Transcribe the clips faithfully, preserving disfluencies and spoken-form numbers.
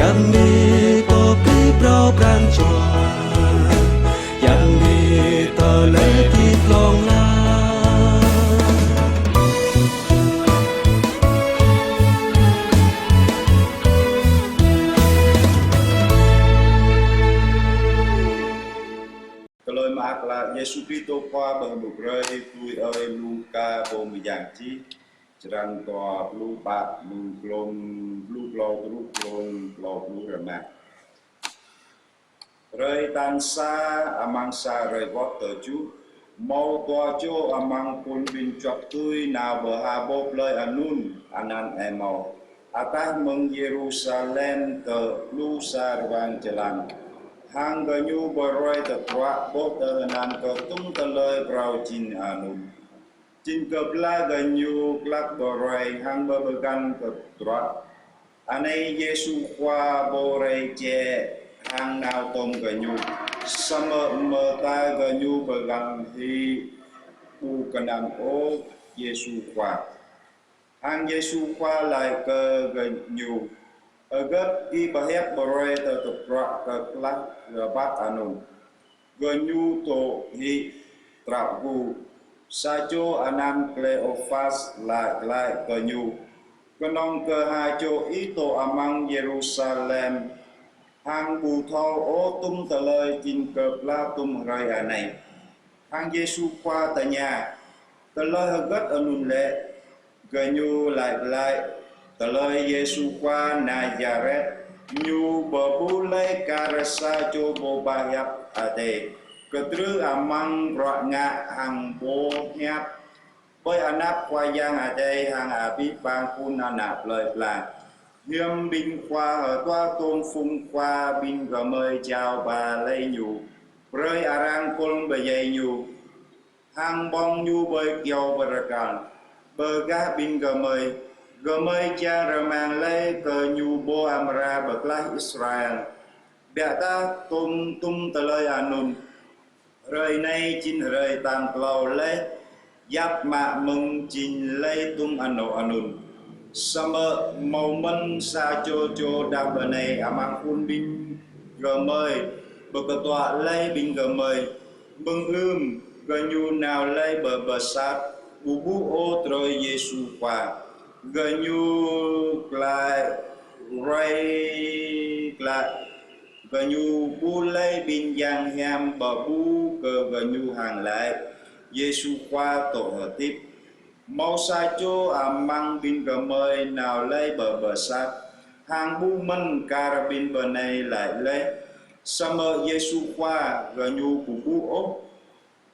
Yang Mê pơplih phrâo pran jua, Yang Mê tơlơi hơdip hlŏng lar. Tơlơi mơak klă Yêsu Kristô Khua pơhmukrơi tui ơi Luka pô mơyang čih, črăn dua pluh pă, mơ̆ng glông pluh klâo truh glông klâo pluh rơma. Hrơi tal sa, amăng sa hrơi wot tơjuh, hmâo dua čô amăng phun ƀing čuăk tui nao pơ ha boh plơi anŭn, anăn Êmâu, ataih mơ̆ng Yêrusalem tơ pluh sa ruang jơlan. Hăng gơñu pơruai tơdruă boh tơhơnal kơ tum tơlơi phrâo jing anŭn. Jing kơplah gơñu klăk pơruai hăng pơpơgăn tơdruă, anai Yêsu Khua pô rai jĕ hăng nao tom gơñu, samơ̆ mơta gơñu pơgăn hĭ ƀu kơnang ôh Yêsu Khua. Hăng Yêsu Khua laĭ kơ gơñu: Hơgĕt gih pơhiăp pơruai tơdruă kơplah rơbat anŭn? Gơñu dŏ hĭ trăo gŭ. Sa čô anăn Klêôphas laĭ glaĭ kơ ñu: Kơnơ̆ng kơ ha čô ih dŏ amăng Yêrusalem hăng ƀu thâo ôh tum tơlơi jing kơplah tum hrơi anai. Hăng Yêsu Khua tơña: Tơlơi hơgĕt anŭn lĕ? Gơñu laĭ glaĭ: Tơlơi Yêsu Khua Nazaret, ñu pơƀuh laih kar sa čô pô pơhiăp Adai, kơtrưh amăng bruă ngă hăng boh hiăp ƀơi anăp Khua Yang Adai hăng abih bang phun ană plơi pla. Hiư̆m ƀing khua hơtua tôm phung khua ƀing gơmơi jao ba laih ñu, brơi arăng kơl pơdjai ñu, hăng ƀơ̆ng ñu ƀơi kyâo bơrơkal, pơ gah ƀing gơmơi. Gơmơi čang rơmang laih kơ ñu pô amra pơklaih Israel. Biă tah tôm tum tơlơi anŭn, hrơi anai jing hrơi tal klâo laih yap mă mơ̆ng jing laih tum anŏ anŭn. Samơ̆ hmâo mơ̆n sa čô čô đah bơnai amăng phun ƀing gơmơi, pơkơtuă laih ƀing gơmơi. Mơ̆ng ưm, gơñu nao laih pơ pơsat, ƀu ƀuh ôh drơi Yêsu Khua. Gơñu glaĭ ruai glaĭ, gơñu ƀuh laih ƀing yang hiam pơƀuh kơ gơñu hăng laĭ: Yêsu Khua dŏ hơdip. Hmâo sa čô amăng ƀing gơmơi nao laih pơ pơsat, hăng ƀuh mơ̆n kar ƀing bơnai laĭ laih, samơ̆ Yêsu Khua gơñu ƀu ƀuh ôh.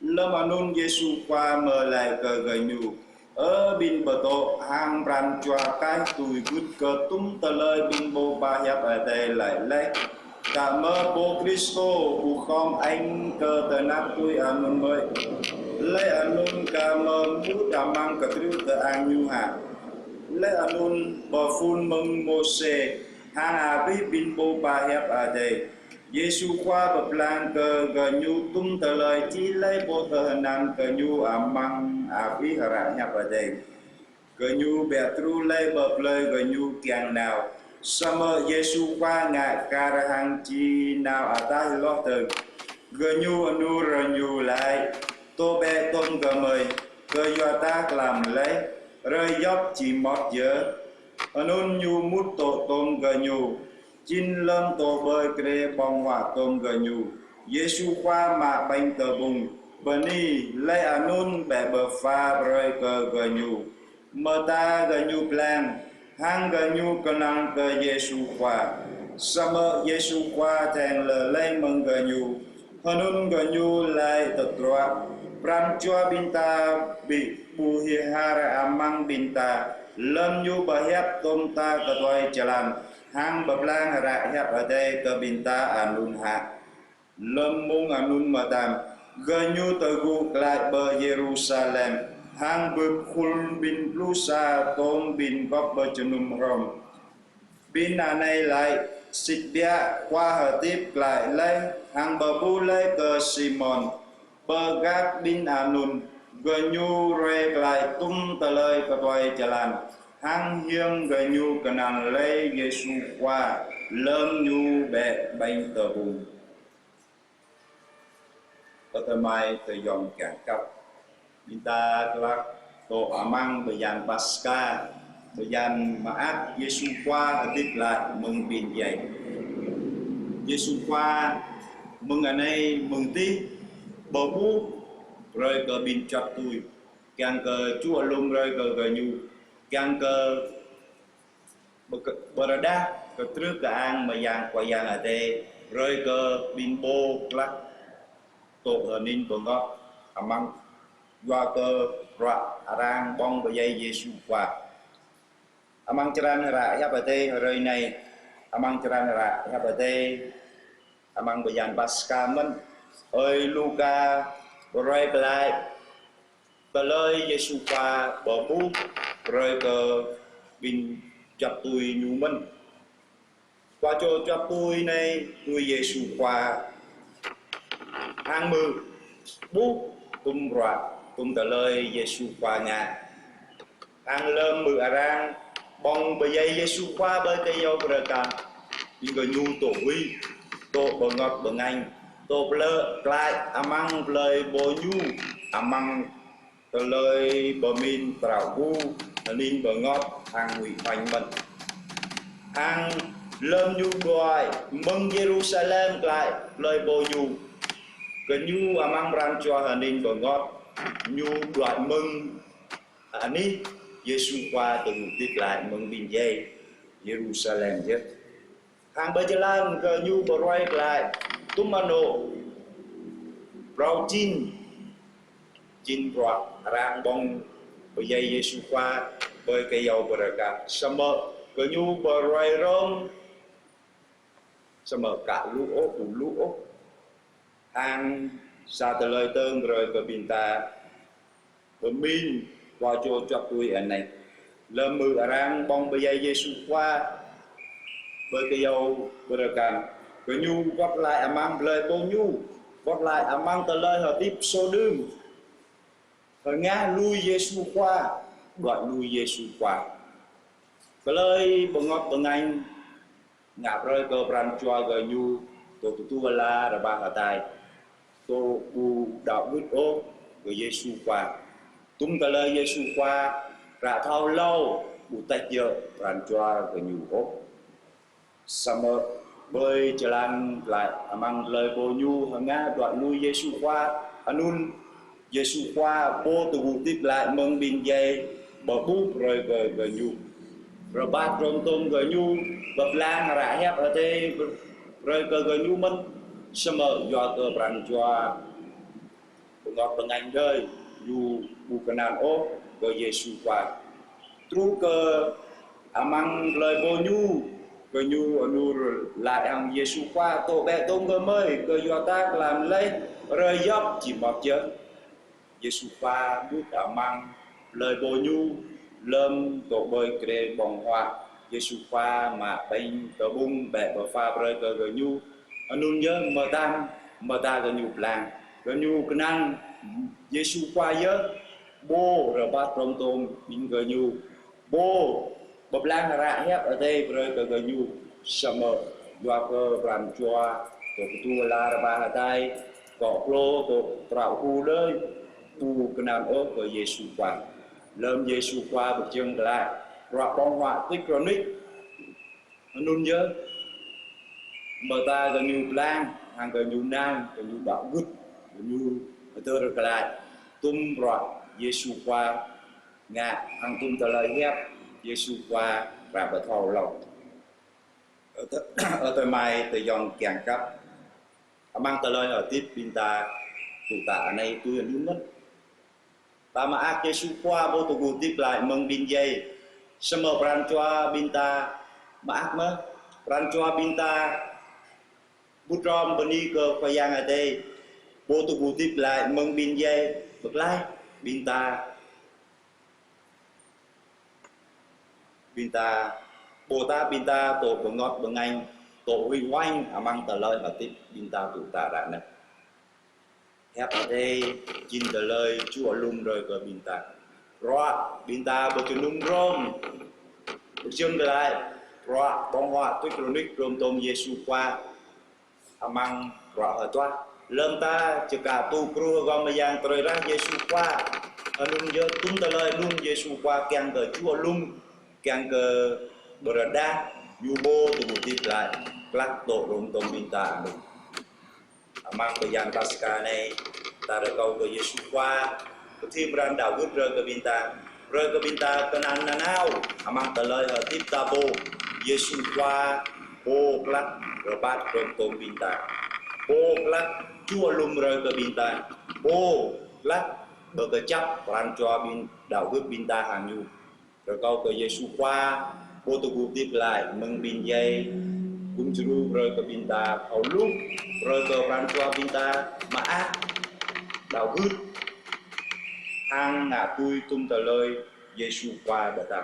Lơm anŭn Yêsu Khua mơ̆ laĭ kơ gơñu: Ơ ƀing pơtŏ hăng pran jua kaih tui gưt kơ tum tơlơi ƀing pô pơhiăp Adai laĭ laih. Tơma pô Kristô ƀu khŏm añ kơ tơnap tui anŭn mơ̆? Laih anŭn kar mơ̆ mŭt amăng kơtrưh tơang ñu hă? Laih anŭn pơphun mơ̆ng Môsê hăng abih ƀing pô pơhiăp Adai. Yêsu Khua pơblang kơ gơñu tum tơlơi čih laih pô tơhơnal kơ ñu amăng abih hră hiăp Adai. Gơñu biă truh laih pơ plơi gơñu kiăng nao. Samơ̆ Yêsu Khua ngă kar hăng či nao ataih hloh dơ̆ng. Gơñu anŭn rơngiă laih: Dŏ bĕ tôm gơmơi, kơyua ta glăm laih, hrơi djop či mŏt yơh. Anŭn ñu mŭt dŏ tôm gơñu. Jing lơm dŏ ƀơi grê ƀơ̆ng huă tôm gơñu, Yêsu Khua mă ƀañ tơƀŭng, bơni, laih anŭn bĕ pơpha brơi kơ gơñu. Mơta gơñu blang, hăng gơñu kơnang kơ Yêsu Khua. Samơ̆ Yêsu Khua theng lơ laih mơ̆ng gơñu. Hơnŭn gơñu laĭ tơdruă: Pran jua ƀing ta ƀu hĭ har amăng ƀing ta, lơm ñu pơhiăp tôm ta kơtuai jơlan, hăng pơblang hră hiăp Adai kơ ƀing ta anŭn hă? Lơm mông anŭn mơtam, gơñu tơgŭ glaĭ pơ Yêrusalem, hăng bưp khul ƀing pluh sa tôm ƀing gŏp pơjơnum hrŏm. Ƀing anai laĭ: Sĭt biă, Khua hơdip glaĭ laih, hăng pơƀuh laih kơ Simôn. Pơ gah ƀing anŭn, gơñu ruai glaĭ tum tơlơi kơtuai jơlan. Hăng hiư̆m gơñu kơnang laih Yêsu Khua lơm Ñu bĕ ƀañ tơpŭng. Ơ tơmai tơyŏng kiăng khăp, ƀing ta glăk dŏ amăng bơyan Paskha, bơyan mơak Yêsu Khua hơdip glaĭ mơ̆ng ƀing djai. Yêsu Khua mơ̆ng anai mơ̆ng adih pơƀuh brơi kơ ƀing čuăt tui, kiăng kơ čuă lŏm brơi kơ gơñu, kiăng kơ pơrơđah kơtrưh kơang mơyang Khua Yang Adai brơi kơ ƀing pô glăk dŏ hơning bơngŏt amăng yua kơ bruă arăng ƀơ̆ng pơdjai Yêsu Khua. Amăng črăn hră Hiăp Adai hrơi anai, amăng črăn hră Hiăp Adai amăng bơyan Paskha mơ̆n, ơi Luka brơi glaĭ tơlơi Yêsu Khua pơƀuh brơi kơ ƀing čuăt tui Ñu mơ̆n. Khua čô čuăt tui anai tui Yêsu Khua hăng hmư̆ ƀuh tŭm bruă, tŭm tơlơi Yêsu Khua ngă. Hăng lơm hmư̆ arăng ƀơ̆ng pơdjai Yêsu Khua ƀơi kơyâo bơrơkal, ƀing gơñu dŏ huĭ, dŏ bơngŏt bơngañ, dŏ plơ̆ glaĭ amăng plơi pô Ñu, amăng tơlơi pơmĭn trăo gu, hơning bơngŏt hăng huĭ hoañ mơ̆n. Hăng lơm Ñu đuaĭ mơ̆ng Yêrusalem glaĭ plơi pô Ñu, gơñu amăng pran jua hơning bơngŏt, Ñu đuaĭ mơ̆ng anih Yêsu Khua tơgŭ hơdip glaĭ mơ̆ng ƀing djai Yêrusalem yơh. Hăng ƀơi jơlan gơñu pơruai glaĭ tŭm anŏ phrâo jĭn, jĭn bruă arăng ƀơ̆ng pơdjai Yêsu Khua ƀơi kơyâo bơrơkal. Samơ̆ gơñu pơruai rŏng, samơ̆ ka lu ôh, ƀu lu ôh. Hăng sa tơlơi tơ̆ng brơi kơ ƀing ta pơmĭn Khua čô čuăt tui anai. Lơm hmư̆ arăng ƀơ̆ng pơdjai Yêsu Khua ƀơi kơyâo bơrơkal, gơñu wơ̆t glaĭ amăng plơi pô Ñu, wơ̆t glaĭ amăng tơlơi hơdip Sôđôm, hơngah lui Yêsu Khua, đuaĭ lui Yêsu Khua. Tơlơi bơngŏt bơngañ ngă brơi kơ pran jua gơñu dŏ tơtuă la rơbah hơtai, dŏ ƀu đaŏ gưt ôh kơ Yêsu Khua. Tŭm tơlơi Yêsu Khua ră thâo hlâo ƀu tĕč djơ̆ pran jua gơñu ôh. Samơ̆ ƀơi jơlan glaĭ amăng plơi pô Ñu hơngah đuaĭ lui Yêsu Khua, anŭn Yêsu Khua pô tơgŭ hơdip glaĭ mơ̆ng ƀing djai pơƀuh brơi kơ gơñu. Rơbat hrŏm tŭm gơñu pơblang hră Hiăp Adai brơi kơ gơñu mơ̆n, samơ̆ yua kơ pran jua bơngŏt bơngañ đơi, ñu ƀu kơnang ôh kơ Yêsu Khua. Truh kơ amăng plơi pô Ñu, gơñu anŭn laĭ hăng Yêsu Khua: Dŏ bĕ tŏm gơmơi, kơyua ta klam laih hrơi djŏp či mơmŏt yơh. Yêsu Khua mŭt amăng plơi pô Ñu, lơm dŏ ƀơi grê ƀơ̆ng huă, Yêsu Khua mă ƀañ tơƀŭng bĕ pơpha brơi kơ gơñu. Anŭn yơh mơtam, mơta gơñu blang. Gơñu kơnang Yêsu Khua yơh, pô rơbat hrŏm tŭm ƀing gơñu, pô pơblang hră Hiăp Adai brơi kơ gơñu. Samơ̆ yua kơ pran jua dŏ tơtuă la rơbah hơtai, kŏ klô dŏ trăo gu đơi, ƀu kơnang ôh kơ Yêsu Khua. Lơm Yêsu Khua pơjing glaĭ, bruă ƀơ̆ng huă tĭk rơnuč, anŭn yơh mơta gơñu blang, hăng gơñu nao, gơñu đaŏ gưt, gơñu hơdơr glaĭ tŭm bruă Yêsu Khua ngă, hăng tŭm tơlơi hiăp Yêsu Khua ră pơthâo hlâo. Ơ tơ-, ơ tơmai tơyŏng kiăng khăp, amăng tơlơi hơdip ƀing ta tŭ tă anai tui anŭn mơ̆n. Ta mơak Yêsu Khua pô tơgŭ hơdip glaĭ mơ̆ng ƀing djai. Samơ̆ pran jua ƀing ta mơak mơ̆? Pran jua ƀing ta ƀu hrŏm bơni kơ Khua Yang Adai, pô tơgŭ hơdip glaĭ mơ̆ng ƀing djai, pơklaih ƀing ta, ƀing ta, ƀôdah ƀing ta dŏ bơngŏt bơngañ, dŏ huĭ hoañ amăng tơlơi hơdip ƀing ta tŭ tă ră anai. Hiăp Adai jing tơlơi čuă lŏm brơi kơ ƀing ta. Bruă ƀing ta ƀu čơnŭm hrŏm. Ƀu jơ̆ng glaĭ. Bruă ƀơ̆ng huă tuč rơnuč hrŏm tôm Yêsu Khua amăng bruă hơtuah. Lơ̆m ta čơkă tŭ kru hơgŏm mơyang trơi rah Yêsu Khua, anŭn yơh tum tơlơi anŭn Yêsu Khua kiăng kơ čuă lum, kiăng kơ pơrơđah ñu pô tơgŭ hơdip glaĭ, klă tŏ hrŏm tôm ƀing ta anŭn. Amăng bơyan Paskha anai, ta rơkâo kơ Yêsu Khua pơthim pran đaŏ gưt brơi kơ ƀing ta, brơi kơ ƀing ta kơnang nanao amăng tơlơi hơdip ta pô. Yêsu Khua pô klă rơbat hrŏm tôm ƀing ta, pô klă čuă lum brơi kơ ƀing ta, pô klă pơkơjăp pran jua ƀing đaŏ gưt ƀing ta hăng ñu. Rơkâo kơ Yêsu Khua pô tơgŭ hơdip glaĭ mơ̆ng ƀing djai gum djru brơi kơ ƀing ta thâo hluh, brơi kơ pran jua ƀing ta mơak, đaŏ gưt hăng ngă tui tum tơlơi Yêsu Khua pơtă.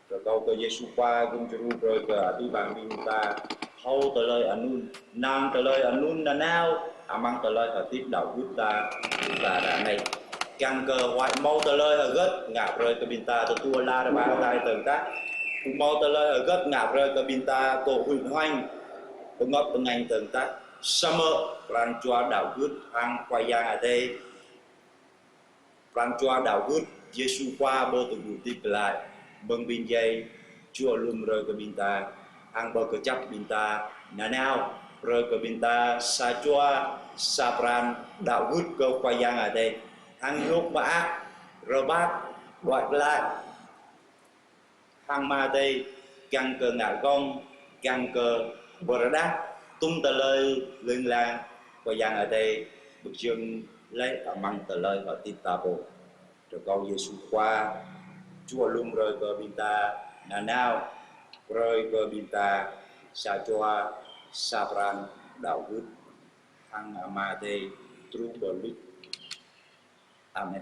Rơkâo kơ Yêsu Khua gum djru brơi kơ abih bang ƀing ta thâo tơlơi anŭn, năng tơlơi anŭn nanao amăng tơlơi hơdip đaŏ gưt ta, ta ră anai. Kiăng kơ huăi hmâo tơlơi hơgĕt ngă brơi kơ ƀing ta tơtuă lar rơbat tai tơng tah, hmâo tơlơi hơgĕt ngă brơi kơ ƀing ta tŏ huĭ hoăng, pơngŏt pơngañ tơng tah, samơ̆ pran jua đaŏ gưt hăng Khua Yang Adai, pran jua đaŏ gưt Yêsu Khua pô tơgŭ hơdip glaĭ mơ̆ng ƀing djai, čuă lum brơi kơ ƀing ta, hăng pơkơjăp ƀing ta nanao, brơi kơ ƀing ta sa jua sa pran đaŏ gưt kơ Khua Yang Adai, hăng hiư̆m mơak rơbat đuaĭ glaĭ hăng Ama Adai, kiăng kơ ngă gơ̆ng, kiăng kơ pơrơđah tum tơlơi lêng lang Khua Yang Adai pơjing laih amăng tơlơi hơdip ta pô. Rơkâo Yêsu Khua čuă lum brơi kơ ƀing ta nanao, brơi kơ ƀing ta sa jua sa pran đaŏ gưt hăng Ama Adai truh pơ luč. Amen.